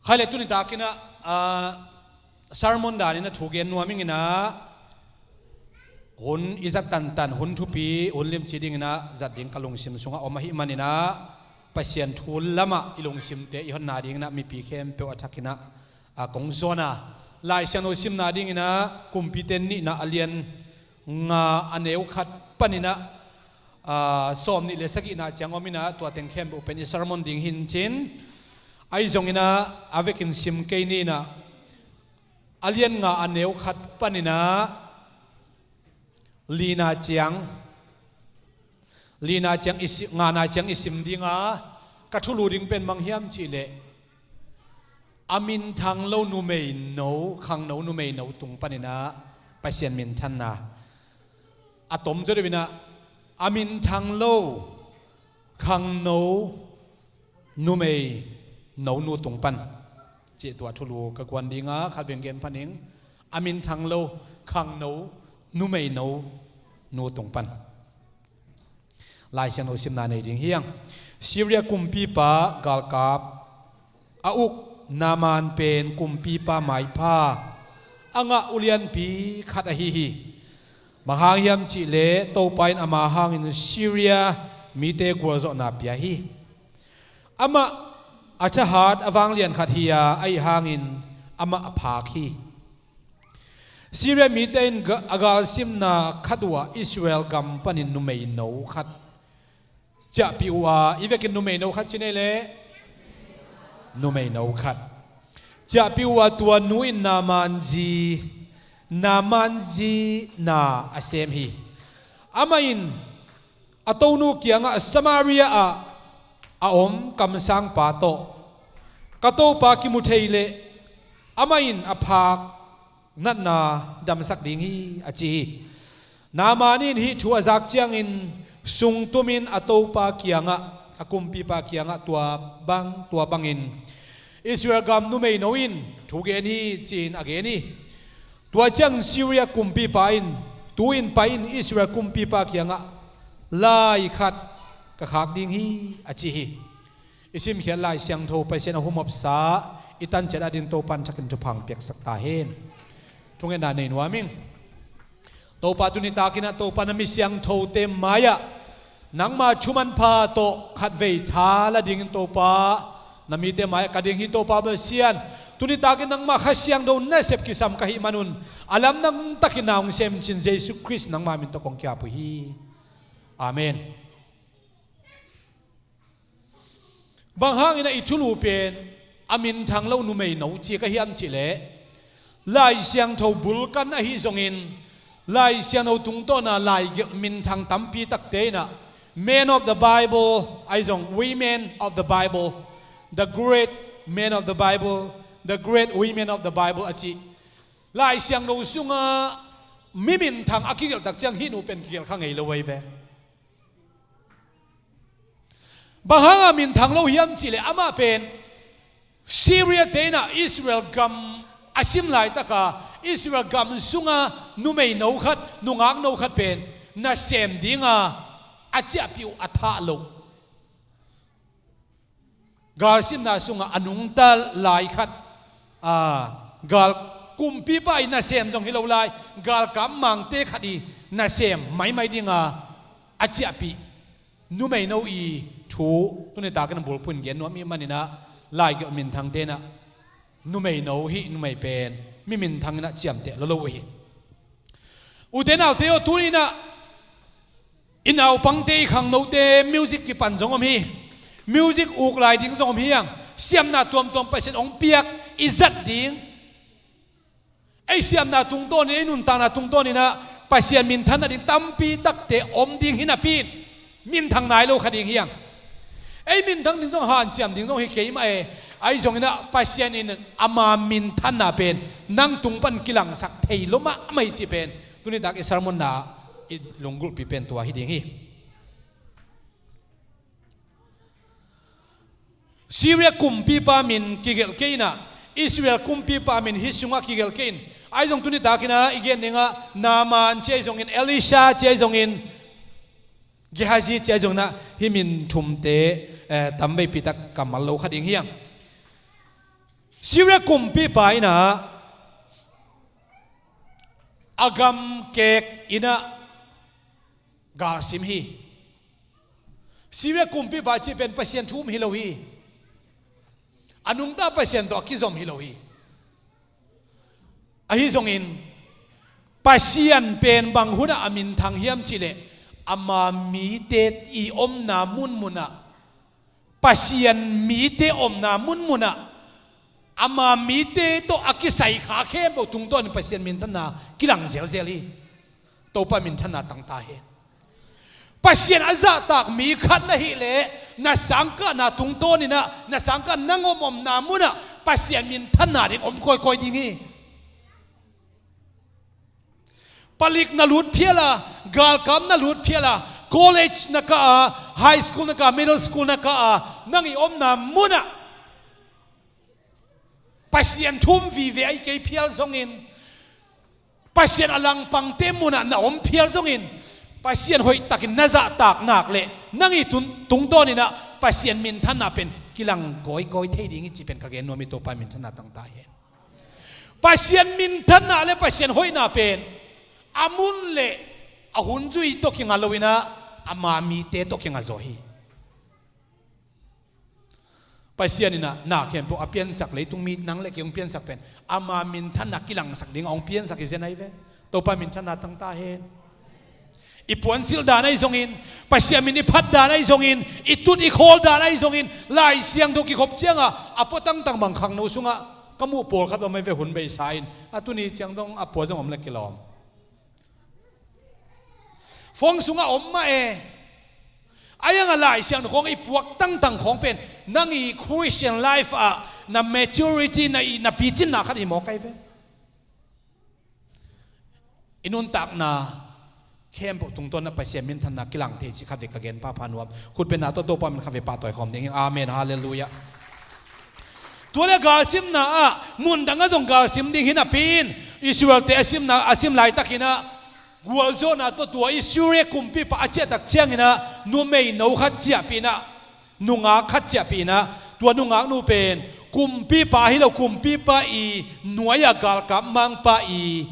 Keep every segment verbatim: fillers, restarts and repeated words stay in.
Khai le tuni takin ah, ah, sermon danin ah thu gen nuam ing in ah, hun i zat tantan, hun thupi, hun limci dingin ah zat ding ka lungsim sungah om ahih manin ah, Pasian thu lamah i lungsimte i honna dingin ah mipi khempeuh a thakin ah, ah, kong zawn a. Lai Siangtho simna dingin ah Kumpite nihna a lian nga a neu khat panin ah, ah, sawm nih le sagihna ciang om in ah, tua teng khempeuh pen i sermon ding hi in cin. Ahi zongin ah, a vekin sim kei ni in ah, a lian nga a neu khat panin ah, lina ciang, lina ciang i si-, ngana ciang i sim ding a, ka thulu ding pen bang hiam cih leh, a minthang lo numeino, khangno numeino tung panin ah Pasian minthanna. A tom zaw deuh in ah, a minthang lo khangno numeino nu tung pan, cih tua thulu ka guan ding a, khat beng gen pha ning. A minthang lo khangno numeino nu tung pan. Lai Siangtho simna nei ding hi hang. Syria kumpipa galkap a uk Naaman pen kumpipa maipha a ngah ulianpi khat ahi hi. Bang hang hiam cih leh Topa in ama hangin Syria mite gualzawhna pia hi. Amah a thahat a vanglian khat hi a, ahih hangin amah a phak hi. Syria mite in ga-, a galsimna khat uh ah Israel gam panin numeino khat ciahpih uh a, i vekin numeino khat ci ni leh, numeino khat ciahpih uh a, tua nu in Naaman zi, Naaman zi na a sem hi. Amah in a tonu kiangah, Samaria ah a om kamsangpa tawh ka topa kimu thei leh, amah in a phak natna damsak ding hi, a ci hi. Naaman in hih thu a zak ciangin sungtumin a topa kiangah, a kumpipa kiangah tua bang, tua bangin Israel gam numeino in thu gen hi, ci-in a gen hi. Tua ciangin Syria kumpipa in, tu-in pai in Israel kumpipa kiangah, lai khat ka khak ding hi, a ci hi. I simkhiat Lai Siangtho Pasian a humopsa i tanciat adingin Topa in thakin thupha piaksak ta hen. Thungetna nei nuam ing. Topa, tuni takin ah Topa, na mi siangthote mai-ah nangma thu manpha tawh khatvei tha la dingin Topa, na mite mai-ah ka ding hi. Topa Pasian, tuni takin nangma Kha Siangtho nasep kisam ka hih manun, a lamdang takin na hong sem cin Jesu Khrist nangma min tawh kong ki-ap uh hi. Amen. Bang hangin ah i thulu pen a minthang lo numeino ci ka hiam cih leh, Lai Siangtho bulkan ahi zongin, Lai Siangtho tungtawna laigelh minthang tampi takte in ah, man of the Bible ahi zong, women of the Bible, the great men of the Bible, the great women of the Bible a ci. Lai Siangtho sungah mi minthang a kigelh tak ciang hih nu pen kigelh kha ngei lo ahi ve. Bang hanga minthang lo hiam cih leh, amah pen Syria te in ah Israel gam a sim laitaka Israel gam sunga numeino khat, nungakno khat pen nasem dinga a ciahpih uh a thah loh. Galsimna sungah a nungta lai khat, aa, gal kumpipa in nasem zong hi lo lai, galkap mangte khat in nasem maimai dinga a ciahpih numeino i thu tuni takin a bulphuh in gen nuam i hih manin ah, laigelh minthangte in ah numeino hih numei pen mi minthang in ah ciamteh lua lo uh hi. Ute naute aw, tuni in ah i naupangte, i khangnote music kipan zong om hi. Music uk lai ding zong om hi hang. Siamna tuamtuam Pasian hong piak i zat ding. Ei siamna tungtawnin, ei nuntakna tungtawnin ah Pasian minthan nading tampi takte om ding hi napi in, minthang nai lo kha ding hi hang. Ei minthang ding zong, hanciam ding zong hi kei mah e. Ahi zongin ah Pasian in ama minthanna pen nang tung pan kilangsak thei lo mahmah hi cih pen tuni tak i sermon-na i lunggulhpi pen tua hi ding hi. Syria kumpipa min kigelh kei in ah, Israel kumpipa min hih sungah kigelh kei in. Ahi zong tuni takin ah i gen ding ah, Naaman ci ahi zongin, Elisha ci ahi zongin, Gehazi ci ahi zongin ah, hih min thumte, eh, tamveipi tak kammal lo kha ding hi hang. Syria kumpipa in ah a gam kek in ah galsim hi. Syria kumpipa cih pen Pasian thu um hi lo hi. A nungta Pasian tawh a kizom hi lo hi. Ahi zongin Pasian pen bang hunah a minthang hiam cih leh ama mite i omna munmunah, Pasian mite omna munmunah ama mite tawh a kisai kha khempeuh tungtawnin Pasian minthanna kilang zelzel hi. Topa minthanna tangta hi. Pasian a zahtak mi khat na hih leh na sangkahna tungtawnin ah, na sangkah nang om omna munah Pasian minthanna ding om kawikawi ding hi. Palik na lut phial a, galkap na lut phial a, college na kah a, high school na kah a, middle school na kah a, nang i omna munah Pasian thu um vive ahi kei phial zongin, Pasian a langpangte munah na om phial zongin, Pasian hoihtakin na zahtak nak leh nang i tun-, tungtawnin ah Pasian minthanna pen kilang kawikawi thei ding hi cih pen ka gen nuam hi. Topa minthanna tangta hi. Pasian minthanna le Pasian hoihna pen a mun le a hun zui tawh kinga loin ah ama mite tawh kinga zaw hi. Pasian in ah na khempeuh a piansak, leitung mi nang le kei hong piansak pen ama minthanna kilangsak dingin hong piansak hi zen ahi ve. Topa minthanna tangta hen. I puansilh dan ahi zongin, Pasian min i phat dan ahi zongin, i tut i khawl dan ahi zongin, Lai Siangtho kikhop ciangah a pua tangtang bang khangno sungah ka muh pawlkhat om ahi ve, hun beisa in. A tuni ciang dong a pua zong om le kilawm. Phone sungah om mah e. A iangah Lai Siangtho khawng i puak tangtang khawng pen nang i Christian life ah na maturity, na i, na picinna khat hi mawk ahi ve. I nuntakna khempeuh tungtawn ah Pasian minthanna kilang thei cih khat vei ka gen pahpah nuam. Khutbetna tawh Topa min khat vei pahtawi khawm ding hi. Amen. Halleluiah. Tua le galsimna ah mundang ah zong galsim ding hi napi in, Israel-te a simna, a sim laitakin ah gualzawhna tawh tua Israel kumpipa a ciahtak ciangin ah numeino khat ciahpih in ah, nungak khat ciahpih in ah, tua nungaknu pen kumpipa hi lo, kumpipa i nuai-ah galkap mangpa i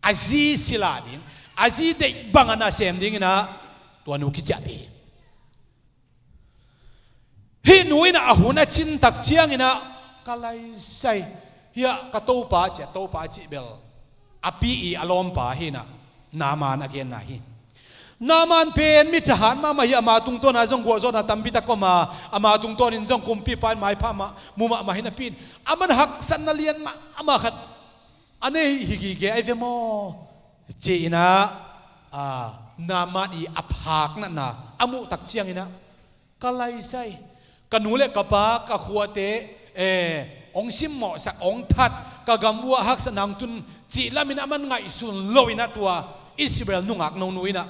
a zi sila ding, a zi deih bangah nasem dingin ah tua nu kiciahpih hi. Hih nu in ah a hun a cintak ciangin ah, ka laisai, hiah ka topa, cia topa cih bel a pi i a lawmpa hi in ah, Naaman a genna hi. Naaman pen mi thahat mahmah hi, ama tungtawn ah zong gualzawhna tampi tak om a, ama tungtawnin zong kumpipa in maipha mah, mu mahmah hi napi in, aman haksatna lian mahmah khat a nei hi gige ahi ve maw, ci-in ah, a, Naaman i a phak natna a muhtak ciangin ah, ka laisai, ka nu le ka pa, ka khuate, eh, hong simmawhsak, hong that, ka gam vuah haksatna hong tun cih lamin aman ngaihsun loin ah tua Israel nungak nonu in ah,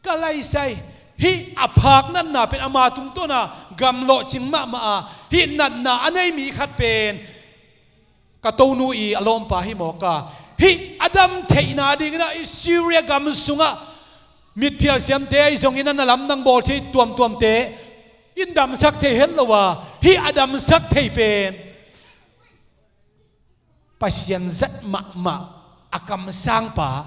ka laisai, hih a phak natna pen ama tungtawn a gamlawhcing mahmah a, hih natna a nei mi khat pen ka tonu i a lawmpa hi mawk a, hih a dam theihna dingin ah i Syria gam sungah mitphial siamte ahi zongin ah, na lamdang bawl thei tuamtuamte in damsak thei het lo a, hih a damsak thei pen Pasian zat mahmah a kamsangpa,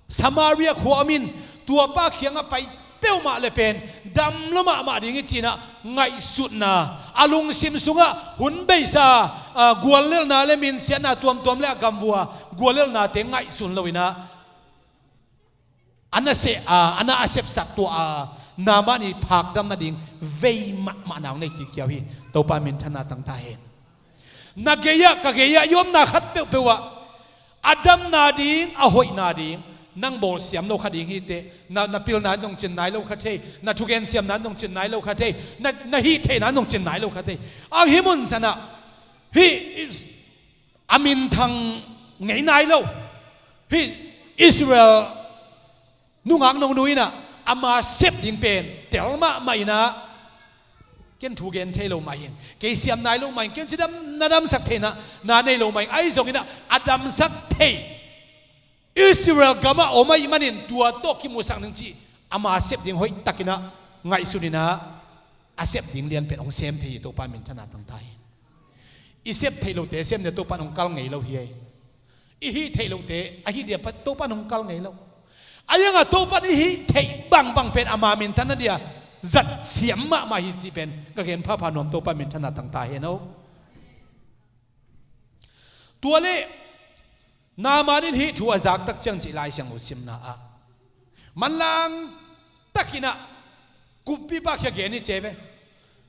Samaria khua om in, tuapa kiangah pai peuhmah le pen dam lo mahmah ding hi ci-in ah ngaihsutna, a lungsim sungah hun beisa, a, guallelhna le minsiatna tuamtuam le a gam vua guallelhnate ngaihsun loin ah, a na seh, a, a na a sepsak tua, a, Naaman i phakdam nading vei mahmah na hong nei kikiau hi. Topa minthanna tangta hen. Na gei-ah, ka gei-ah i omna khat peuhpeuh ah a damna ding, a hoihna ding, nang bawlsiam lo kha ding hi teh, na, na pilna in zong cin nai lo kha thei, na thugen siamna in zong cin nai lo kha thei, na, na hih theihna in zong cin nai lo kha thei. A hih mun sanah hih a minthang ngei nai lo. Hih Israel nungak nonu in ah ama sep ding pen tel mahmah in ah, ken thu gen thei lo mah hi ing, kei siam nai lo mah hi ing, ken cidam na damsak theihna na nei lo mah hi ing, ahi zongin ah a damsak thei Israel gamah om ahih manin tua tawh kimusak ning cih ama sep ding hoihtakin ah ngaihsun in ah, a sep ding lianpen hong sem thei hi. Topa minthanna tangta hi. I sep theih lote sem dia Topan hong kal ngei lo hi. I hih theih lote a hih dia Topan hong kal ngei lo. A ianga Topan i hih theih bangbang pen ama minthanna dia zat siam mahmah hi cih pen ka gen phapha nuam. Topa minthanna tangta hen o. Tua le Naaman in hih thu a zak tak ciang cih Lai Siangtho simna ah manlang takin ah kumpipa kiang gen hi ci ve.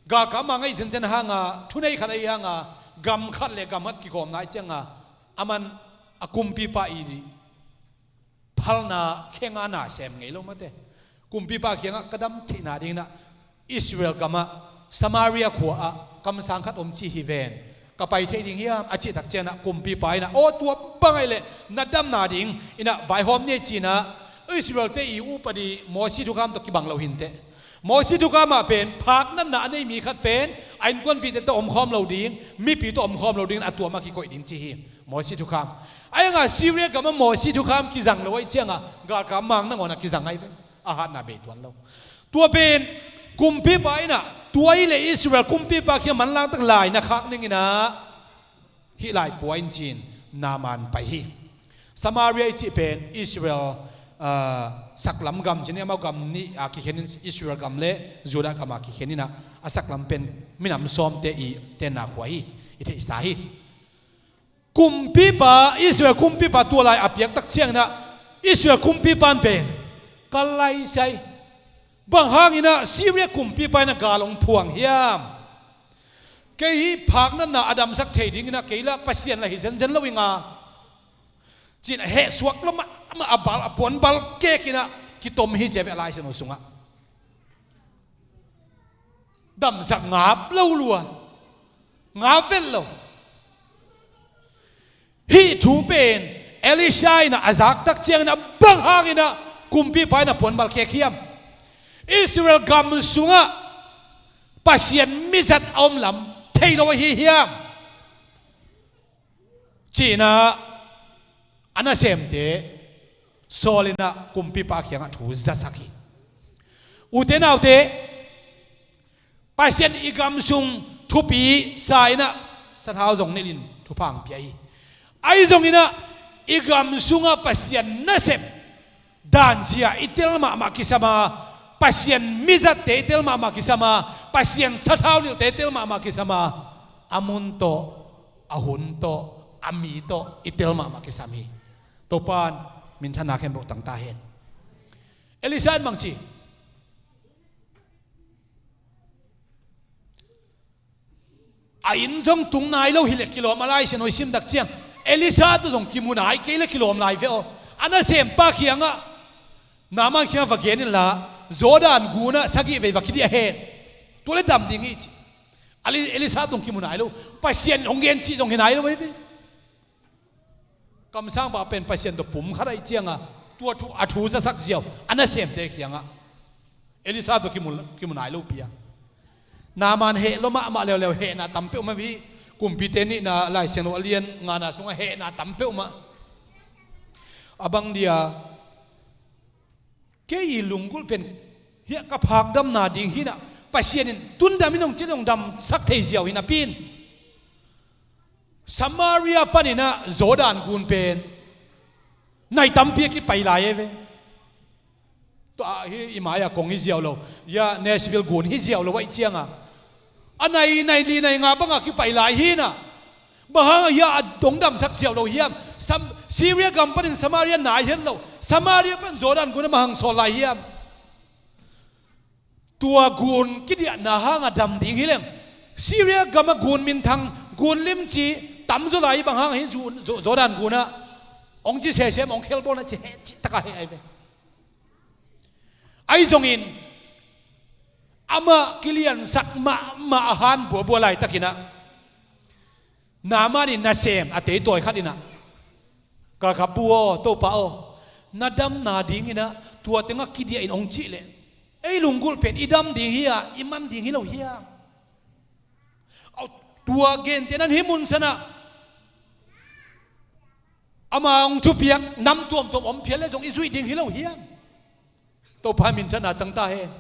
Galkap mang ahi zenzen hanga, thunei khat ahi hanga, gam khat le gam khat kikawmna ahi cianga, aman a kumpipa i phalna khenga na sem ngei lo mate. Kumpipa kiangah ka dam theihna dingin ah Israel gamah Samaria khua ah kamsang khat om ci hi ven. Ka pai thei ding hiam a cih tak ciangin ah kumpipa in ah, aw, tua bang ahih leh na damna ding in ah vaihawm ni ci-in ah Israel-te i upadi Mosi thukham tawh kibang lo hi inteh. Mosi thukham ah pen phak natna a nei mi khat pen a innkuanpihte tawh omkhawm lo ding, mipi tawh omkhawm lo ding, a tuam ah kikoih ding ci hi. Mosi thukham. A ianga Syria gamah Mosi thukham kizang lo ahih cianga galkap mang nangawn ah kizang ahi ve. A hatna bei tuan lo. Tua pen kumpipa in ah, tua i le Israel kumpipa kiang manlang tak lai na khak ning in ah, hih lai pua in ci-in Naaman pai hi. Samaria i cih pen Israel, ah, saklam gam ci-in, amau gam nih a kikhen in, Israel gam le Judah gam a kikhen in ah, a saklam pen minam sawmte i tenna khua hi. I theihsa hi. Kumpipa, Israel kumpipa tua lai a piak tak ciangin ah Israel kumpipa in pen, ka laisai, bang hangin ah Syria kumpipa in ah gal hong phuang hiam? Kei hih phak natna a damsak thei dingin ah kei lah Pasian lah hi zenzen lo ing a, ci-in ah heh suak lo mahmah, a bal, a puan bal kek in ah kitom hi ci ve Lai Siangtho sungah. Damsak ngap lo lua. Ngap vet lo. Hih thu pen Elisha in ah a zak tak ciangin ah bang hangin ah kumpipa in ah puan bal kek hiam? Israel gam sungah Pasian mizat a om lam thei lo ahi hiam? Ci-in ah a nasemte sawl in ah kumpipa kiangah thu zasak hi. Ute naute, Pasian i gam sung thupi sa in ah sathau zong nilhin thupha hong pia hi. Ahi zongin ah i gam sungah Pasian nasep danzia i tel mahmah kisam a, Pasian mizatte i tel mahmah kisam a, Pasian sathau nilhte i tel mahmah kisam a, a mun tawh, a hun tawh, a mi tawh i tel mahmah kisam hi. Topan minthanna khempeuh tangta hen. Elisha in bang ci? A inn zong tung nai lo hi leh kilawm a, Lai Siangtho i sim tak ciang Elisha tawh zong kimu nai kei leh kilawm lai ve aw. A nasempa kiangah, Naaman kiangah va gen inla, Jordan gunah sagih vei va kidiah hen. Tua leh dam ding hi ci. Eli-, Elisha tawh kimu nai lo. Pasian hong gen cih zong hi nai lo hi ve. Kamsangpa pen Pasian tawh pum khat ahih cianga tua thu, a thu zasak ziau a nasemte kiangah Elisha tawh kimu, kimu nai lopi a. Naaman heh lua mahmah leuleu, hehna tam peuhmah hi. Kumpite nihna Lai Siangtho a lian ngana sungah hehna tam peuhmah. A bang dia, kei i lunggulh pen hiah ka phakdamna ding hi in ah, Pasian in tundam in hong cih leh hong damsak thei ziau hi napi in, Samaria panin ah Jordan gun pen nai tampi a kipai lai e ve. Tua hi i mai-a kong hi ziau lo, ya Nashville gun hi ziau lo ahih cianga a nai, nai li nai nga banga kipai lai hi in ah, bang hanga hiah a dong damsak ziau lo hiam? Sam-, Syria gam panin Samaria nai het lo, Samaria pan Jordan gun a bang hang sawl lai hiam? Tua gun kidiahna hanga dam ding hi leng, Syria gama gun minthang, gun limci tamzaw lai bang hanga hi Ju-, Ju-, Jordan gunah hong ci sesem, hong khelbawlna ci heh, cih taka heh ahi ve. Ahi zongin amah kiliansak mahmah a han buabua laitakin ah, Naaman in nasem a teitawi khat in ah, galkapbu aw, Topa aw, na damna dingin ah tua tengah kidiah in hong cih leh ei lunggulh pen i dam ding hi a, i man ding hi lo hiam? Aw, tua gentehna in hih mun sanah ama hong thupiak nam tuamtuam om phial leh zong i zuih ding hi lo hiam? Topa minthanna tangta hen.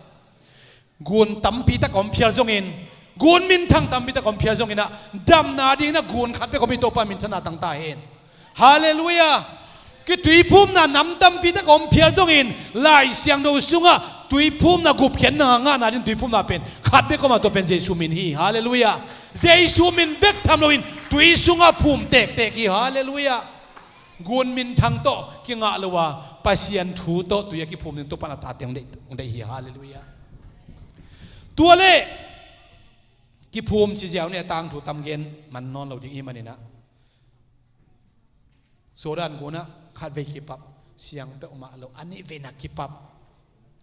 Gun tampi tak om phial zongin Gun minthang tampi tak om phial zongin ah, damna dingin ah gun khat bek om hi. Topa minthanna tang ta hen. Halleluiah. Kituiphumna nam tampi tak om phial zongin, Lai Siangtho sungah tuiphumna gupkhiatna ngahna ding tuiphumna pen khat bek om a, tua pen Jesu min hi. Halleluiah. Jesu min bek tham loin tui sungah phum tektek hi. Halleluiah. Gun minthang tawh kingah lo a, Pasian thu tawh tui a kiphum ding Topa in a tate hong deih, hong deih hi. Halleluiah. Tua leh kiphum ci ziau ni a, tangthu tam gen man nawn lo ding i hih manin ah, Jordan gunah khatvei kipap, siang peuhmah lo, a nihveina kipap,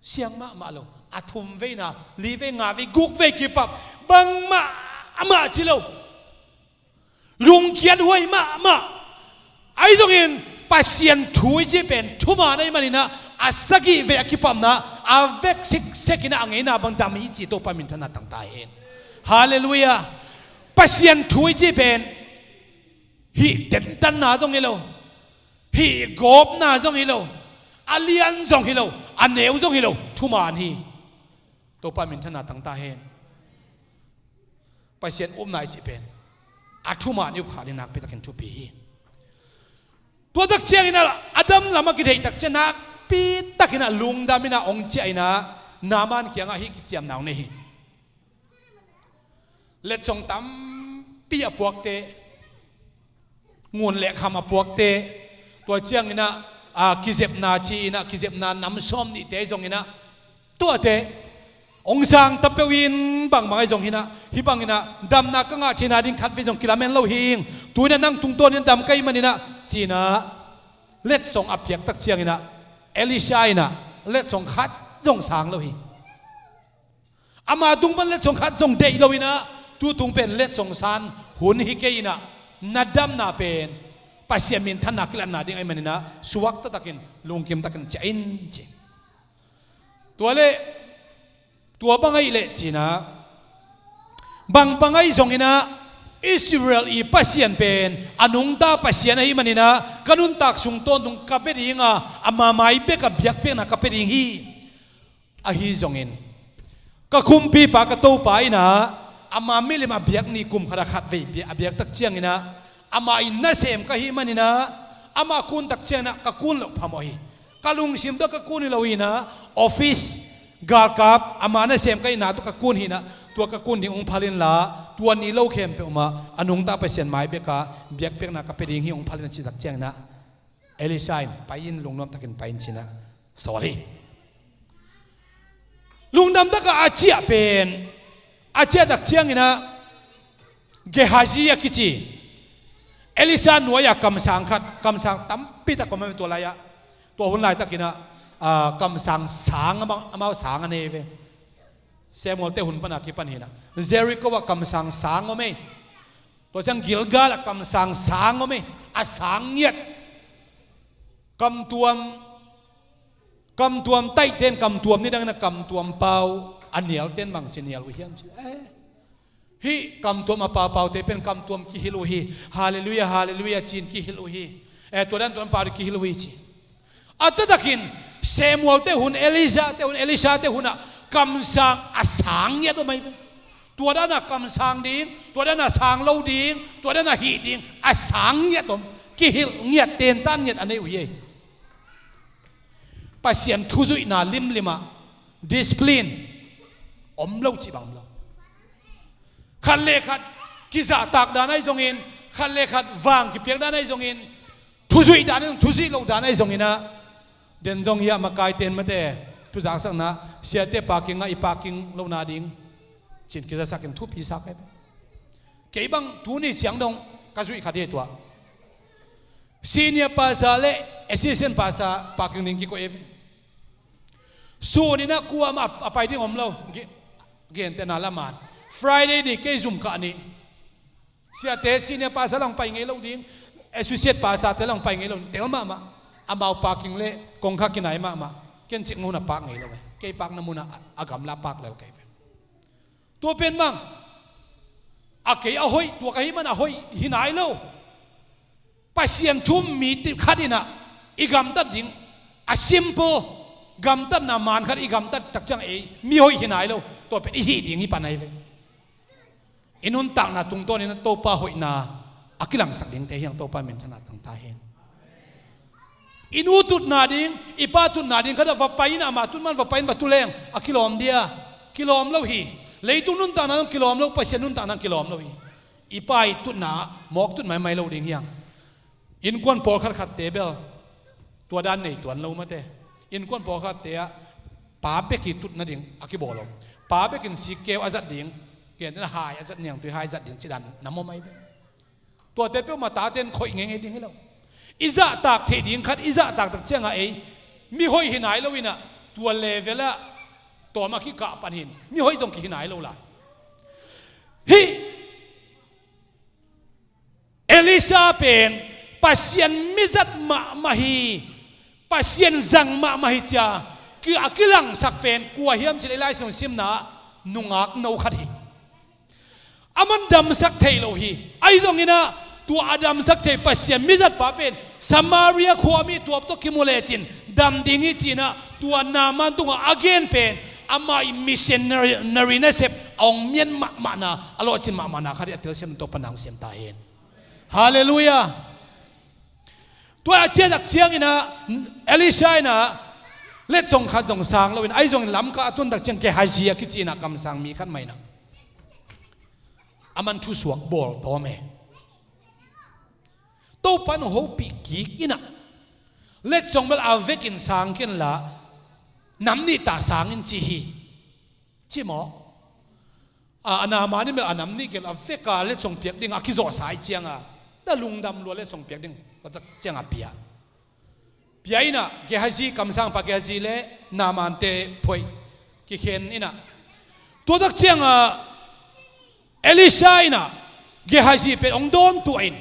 siang mahmah lo, a thumveina, livei, ngavei, gukvei kipap, bangmah amah ci lo. Lungkiat huai mahmah. Ahi zongin Pasian thu i cih pen thuman ahih manin ah, a sagihvei a kipapna a vek siksekin ah a ngeina bang dam hi ci. Topa minthanna tang ta hen. Halleluiah. Pasian thu i cih pen hih tentanna zong hi lo, hih gawpna zong hi lo, a lian zong hi lo, a neu zong hi lo, thuman hi. Topa minthanna tang ta hen. Pasian upna i cih pen a thuman i up kha ding nakpi takin thupi hi. Tua tak ciangin ah, a dam lam a kitheih tak ciang nakpi takin ah lungdam in ah hong ciah in ah, Naaman kiangah hih kiciamna hong nei hi. Letsong tampi a puakte, ngun le kham a puakte, tua ciangin ah, a, kizepna ci-in ah, kizepna nam sawm nihte zongin ah, tuate hong sang ta peuh in, bangbang ahi zong hi in ah, hih bangin ah damna ka ngah theihna ding khatvei zong kilamen lo hi ing. Tu-in ah nang tungtawnin dam ka hih manin ah, ci-in ah letsong a piak tak ciangin ah, Elisha in ah letsong khat zong sang lo hi. Ama tung pan letsong khat zong deih lo in ah, tu tung pen letsong san hun hi kei in ah, na damna pen Pasian minthanna kilatna ding ahih manin ah, suakta takin, lungkim takin ciah in ci. Tua leh, tua bang ahih leh ci-in ah, bangbang ahi zongin ah, Israel i Pasian pen a nungta Pasian ahih manin ah, ka nuntak sung tawntung ka pia ding a, ama mai bek a biakpiakna ka pia ding hi. Ahi zongin, ka kumpipa, ka Topa in ah, ama milim a biak ni, kum khat a khatvei bia-, a biak tak ciangin ah, ama in nasem ka hih manin ah, ama kun tak ciangin ah ka kun loh phamawh hi. Ka lungsim tawh ka kun hi lo hi in ah, office, galkap, ama nasem ka hihna tawh ka kun hi in ah, tua ka kun ding hong phal inla, tua ni lo khempeuh mah a nungta Pasian mai bek a biakpiakna ka pia ding hi, hong phal in, a cih tak ciangin ah, Elisha in, pai in, lungnuam takin pai in, ci-in ah sawl hi. Lungdam takin a ciah pen, a ciah tak ciangin ah, Gehazi a kici, Elisha nuai-ah kamsang khat, kamsang tampi tak om a, tua lai-ah, tua hun laitakin ah, a, kamsang sang, amau, amau sang a nei ve. Samuel-te hun pan a kipan hi in ah, Jericho ah kamsang sang om ei. Tua ciang Gilgal ah kamsang sang om ei, a sang ngiat. Kamtuam, kamtuam taihte in kamtuam nidangin ah kamtuam pau a nialte in bangci nial uh hiam ci. Eh, hih kamtuam a paupaute pen kamtuam kihilh uh hi. Halleluiah, halleluiah ci-in kihilh uh hi. Eh, tua dan tua dan pau kihilh uh hi ci. A taktakin Samuel-te hun, Elijah-te hun, Elisha-te hun ah kamsang a sang ngiat om ahi ve. Tua dan a kamsang ding, tua dan a sang lo ding, tua dan a hih ding a sang ngiat om, kihilh ngiat, tentan ngiat a nei uh hi. Pasian thuzuihna limlim ah discipline om lo cih bang om lo. Khat le khat kizahtak dan ahi zongin, khat le khat vang kipiak dan ahi zongin, thuzuih dan ahi zong, thuzuih loh dan ahi zongin ah, den zong hi a, makaite in mate, thuzaksakna, siate parking ah i parking lohna ding ci-in kizasakin thupi sa ka hi. Kei bang tuni ciang dong ka zuih kha ding tua. Senior pastor le assistant pastor parking ding kikoih hi. Sun in ah kuamah a pai ding om lo. Ge-, gentehna lam ah, Friday ni kei zum kah ni. Siate, senior pastor lang pai ngei lo ding, associate pastor-te lang pai ngei lo ding, tel mahmah. Amau parking le kongkha kinai mahmah. Ken cik ngun a park ngei lo ve. Kei parkna mun ah a, a gamla park lel ka hi ve. Tua pen bang, a kei a hoih, tua ka hih man a hoih hi nai lo. Pasian thu um mi khat in ah i gamtat ding, a simple gamtatna man khat i gamtat tak ciang ei mi hoih hi nai lo. Tua pen i hih ding hi pan ahi ve. I nuntakna tungtawnin Topa hoihna a kilangsak dingte hi hang. Topa minthanna tang ta hen. I nu tutna ding, i pa tutna ding khat ah va pai in, amah tut man va pai in va tu leng a kilawm dia? Kilawm lo hi. Leitung nuntakna zong kilawm lo, Pasian nuntakna kilawm lo hi. I pa i tutna ah mawk tut maimai lo ding hi hang. Innkuan pawlkhat khatte bel tua dan nei tuan lo mate. Innkuan pawlkhatte ah pa bek i tutna ding a kibawl om. Pa bekin sikkeu a zat ding, gen hai a zat, niangtui hai zat ding ci dan nam om ai bel. Tuate peuhmah taten khoih ngeingei ding hi lo. I zahtak theih ding khat i zahtak tak ciangah ei mihoih hi nai lo inah, tua level ah tawm a kikah pan hin mihoih zong kihi nai lo lai. Hih Elisha pen Pasian mizat mahmah hi, Pasian zang mahmah hi cia ki-, a kilangsak pen kua hiam cih leh i Lai Siangtho simna ah nungak no khat hi. Aman damsak thei lo hi. Ahi zonginah tua a damsak thei Pasian mizatpa pen Samaria khuami tuap tawh kimu lecin dam ding hi cinah tua Naaman tungah a gen pen amah i missionary nasep a hong mian mahmahna, a lawhcin mahmahna khat hi. A telsiam Topa na hong siam ta hen. Halleluiah. Tua a ciahtak cianginah Elisha inah letsong khat zong sang loin, ahi zongin Lamka a tuntak ciang Gehazi a kici inah kamsang mi khat mah inah aman thusuak bawl tawm e. Topa in hong hopih kik inah letsong bel a vekin sang kenla nam nih ta sang in ci hi. Ci maw? A, a Naaman in bel a nam nih kel a veka letsong piak ding a kizawhsa i cianga, ta lungdam lua letsong piak ding a tak cianga pia. Pia inah Gehazi, kamsangpa Gehazi le Naamante phoih kikhen inah, tua tak cianga Elisha inah Gehazi pen hong dawntuah in,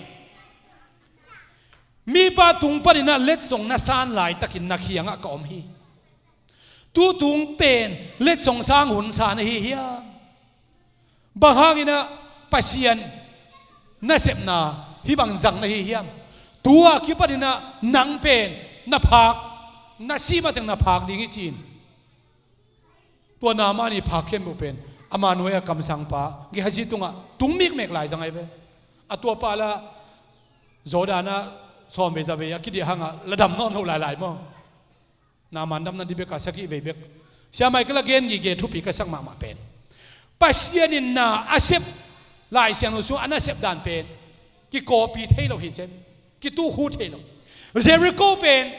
mipa tung paninah letsong na san laitakin na khiangah ka om hi. Tutung pen letsong sang hun sa na hi hiam? Bang hanginah Pasian nasepna hih bang zang na hi hiam? Tua kipaninah nang pen na phak, na si mateng na phak ding hi ci-in. Tua Naaman i phak khempeuh pen ama nuai-a kamsangpa Gehazi tungah tung mikmek lai zang ai ve. A tuapa la Jordan ah sawmvei zavei a kidiah hangah la dam nawn lo lailai maw? Naaman damna dih beka sagih vei bek. Siamai ka la gen gige thupi ka sak mahmah pen Pasian in na a sep, Lai Siangtho sung a nasep dan pen kikawpi thei lo hi cem, kitukhu thei lo. Jericho pen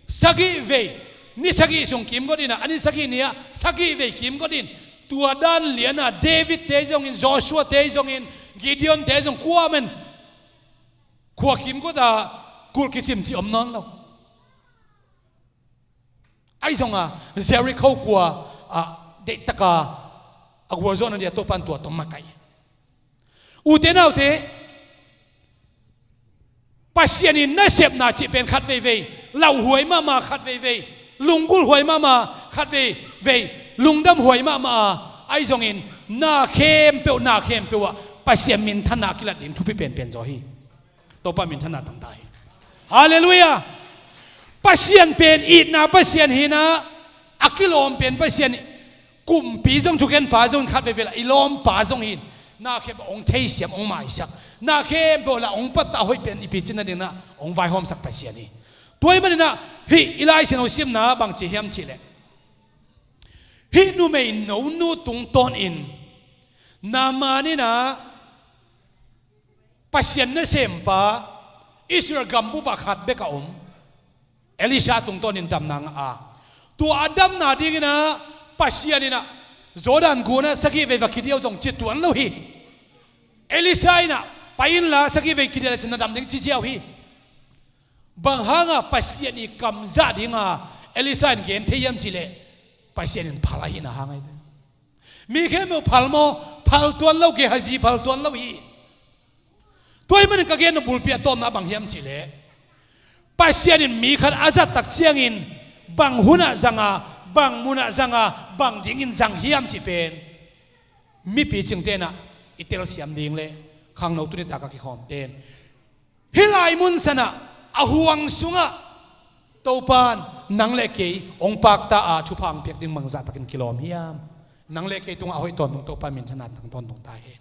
sagih vei, ni sagih sung kimgot inah, a ni sagih ni-ah sagih vei kimgot in, tua dan lianah David te zongin, Joshua te zongin, Gideon te zong kuamen khua kimgot a kulh kicim cih om nawn lo. Ahi zonga Jericho kua ah deihtaka a gualzawhna dia Topan tua tawh makaih. Ute naute, Pasian in nasepna cih pen khat veivei lauhuai mahmah, khat veivei lunggulhuai mahmah, khat veivei lungdamhuai mahmah a, ahi zongin na khempeuh, na khempeuh ah Pasian minthanna a kilat ding thupi penpen zaw hi. Topa minthanna tangta hi. Halleluiah. Pasian pen itna Pasian hinah a kilawm pen Pasian, kumpi zong, thukhenpa zong, khat veivei lah i lawmpa zong hin na khempeuh hong theisiam, hong maisak, na khempeuh lah hong pattah hoih pen i picin nadinah hong vaihawmsak Pasian hi. Tua ahih maninah hih i Lai Siangtho simna bangci hiam cihleh, hih numei nonu tungtawnin Naaman inah Pasian nasempa Israel gambup ah khat bek a om Elisha tungtawnin damna ngah a, tua a damna dinginah Pasian inah Jordan gunah sagih vei va kidiau zong ci tuan lo hi. Elisha inah pai inla sagih vei kidiau le cin na dam ding ci ziau hi. Bang hanga Pasian i kamzah dinga Elisha in gen thei hiam cihleh, Pasian in phal ahihna hang ahi ve. Mi khempeuh phal maw? Phal tuan lo, Gehazi phal tuan lo hi. Tua ahih manin ka gen nop bulpi a tawpna bang hiam cihleh, Pasian in mi khat a zattak ciangin bang hunah zanga, bang munah zanga, bang dingin zang hiam cih pen mipi cingte inah i telsiam ding le khangno tuni taka kikhawmte in hih lai mun sanah a huang sungah Topan nang le kei hong pakta a thupha hong piak ding bangzahtakin kilawm hiam? Nang le kei tungah a hoih tawntung Topa minthanna tang tawntung ta hen.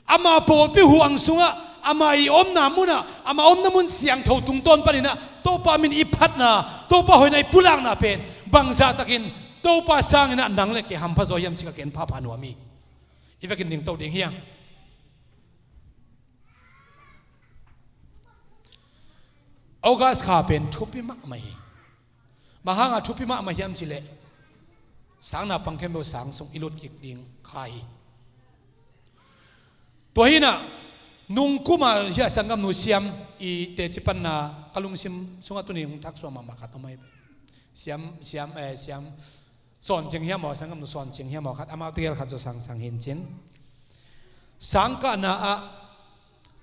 Ama pawlpi huang sungah, ama i omna munah, ama omna mun siangtho tungtawn paninah Topa min i phatna, Topa hoihna i pulakna pen bangzah takin Topa sanginah nang le kei hampha zaw hiam ci ka ken phapha nuam hi. I vekin dingto ding hiam? August kha pen thupi mahmah hi. Bang hanga thupi mahmah hiam cileh, sang naupang khempeuh sang sung i lut kik ding kha hi. Tua hinah nungkuma hiah sanggamnu Siam i teci panna ka lungsim sungah tuni hong thaksuah mahmah khat om ahi. Siam, Siam, eh, Siam Sawn Cing hiam aw, sanggamnu Sawn Cing hiam aw khat, amau tegel khat zaw sangsang hin cin. Sangkahna ah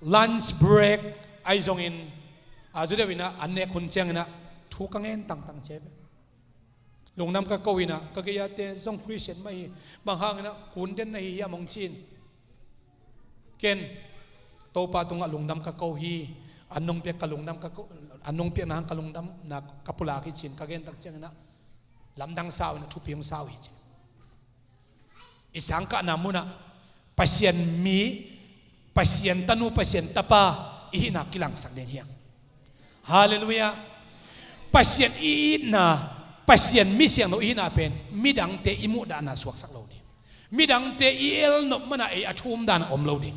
lunch break ahi zongin, a zu deuh inah an nek hun cianginah thu ka ngen tangtang cia ve. Lungdam ka ko inah, ka gei-ate zong Christian mah hi, bang hanginah kun den na hi hiam hong cin. Ken Topa tungah lungdam ka ko hi, an nong piak ka lungdam ka ko, an nong piakna hang ka lungdamna ka pulak hi cin ka gen tak cianginah lamdang sau inah thupi hong sau hi cin. I sangkahna munah Pasian mi, Pasian tanu, Pasian tapa i hihna kilangsak ding hiam? Halleluiah. Pasian i itna, Pasian mi siangtho i hihna pen midangte i muhdahna suaksak lo ding. Midangte i elnop mana ei a thum dahna om lo ding.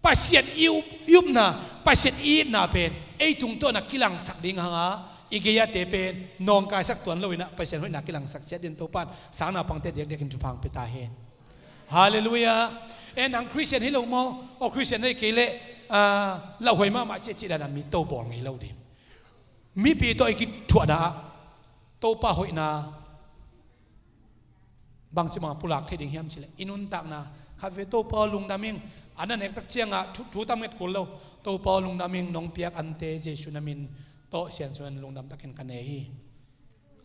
Pasian i up, i upna, Pasian i itna pen ei tungtawna kilangsak ding hanga, i gei-ate pen nawngkaisak tuan loinah Pasian hoihna kilangsak ciat din Topan sang naupangte diakdiakin thupha hong pia ta hen. Halleluiah. E, nang Christian hi lo maw? Aw, Christian hi kei leh, ah, lauhuai mahmah ciahcih dana mi to bawl ngei lo ding. Mipi tawh i kithuahna ah Topa hoihna bangci banga pulak thei ding hiam cileh, i nuntakna khat ve Topa lungdam ing, an a nek tak ciangah thu, thu tam nget kul lo. Topa lungdam ing, nong piak ante Jesu na min tawh siansuan lungdam takin ka nei hi.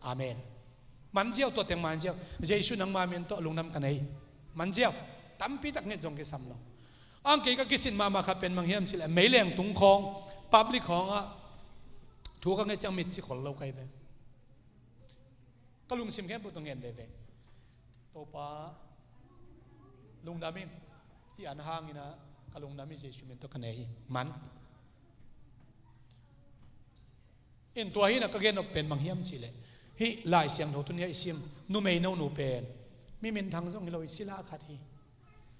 Amen. Manziau, tua teng manziau. Jesu nangma min tawh lungdam ka nei. Manziau. Tampi tak nget zong kisam lo. Ang kei ka kisin mahmah khat pen bang hiam cileh, meileng tung khawng, public khawngah thu ka nget ciang mitsi khol lo kai ve. Ka lungsim khempeuh tawh ngen veve. Topa lungdam ing, hih an hanginah ka lungdam hi, Jesu min tawh ka nei hi. Man. In tua hinah ka gen nop pen bang hiam cileh, hih Lai Siangtho tuni a i sim numei nonu pen mi minthang zong hi lo hi, sila khat hi.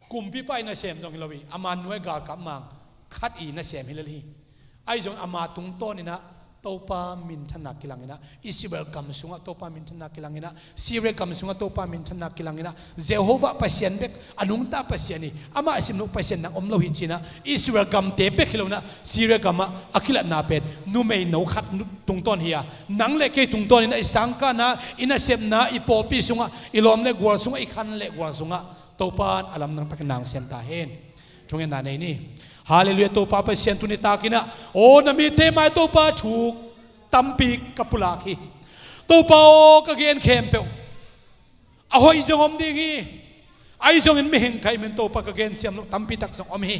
Kumpipa i nasem zong hi lo hi, ama nuai galkap mang khat i nasem hi lel hi. Ahi zong ama tungtawninah Topa minthanna kilanginah, Israel gam sungah Topa minthanna kilanginah, Syria gam sungah Topa minthanna kilanginah, Jehovah Pasian bek a nungta Pasian hi, amah a simloh Pasian nang om lo hi cinah, Israel gamte bek hi lonah Syria gamah a kilatna pen numei no khat tungtawn hi a, nang le kei tungtawninah i sangkahna, i nasepna, i pawlpi sungah, i lawm le gual sungah, i khan le gual sungah Topa in a lamdang takin na hong sem ta hen. Thungetna nei ni. Halleluiah. Topa Pasian tuni takinah, aw, na mite mai Topa thu tampi ka pulak hi. Topa aw, ka gen khempeuh a hoih zong om ding hi. Ahi zongin mihing kha i min Topa ka gen siam loh tampi tak zong om hi.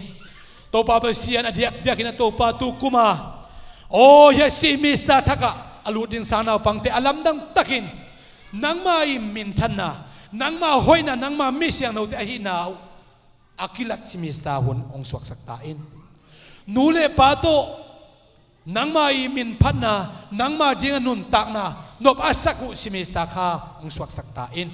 Topa Pasian a diakdiakinah Topa tu kuma, aw, hia si mista thakah a lut ding sang naupangte a lamdang takin nangma i minthanna, nangma hoihna, nangma mi siangthote ahihna uh a kilat simista hun hong suaksak ta in. Nu le pa tawh nangma i min phatna, nangma dinga nuntakna nop a sak uh simista kha hong suaksak ta in.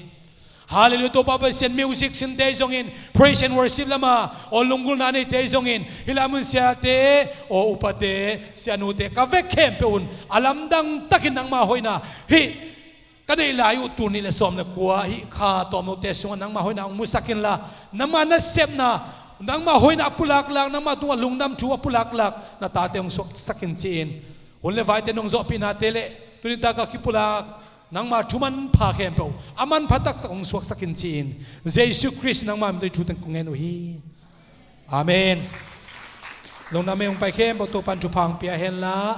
Halleluiah. Topa Pasian, music sinte zongin, praise and worship lama aw lunggulhna neite zongin, hih lai mun siate aw upate, sianute ka vek khempeuh un a lamdang takin nangma hoihna hih ka neih lai uh tul nih le sawm le kua hih kha tawm lote sungah nangma hoihna hong musak inla, nangma nasepna, nangma hoihna a pulaklak, nangma tungah lungdam thu a pulaklak na tate hong suaksak in ci-in, hun le vaite nong zawhpihnate le tuni taka kipulak nangma thu manpha khempeuh a manpha taktak hong suaksak in ci-in, Jesu Khrist nangma min tawh i thu teng kong ngen uh hi. Amen. Lungdam ei, hong pai khempeuh Topan thupha hong pia henla.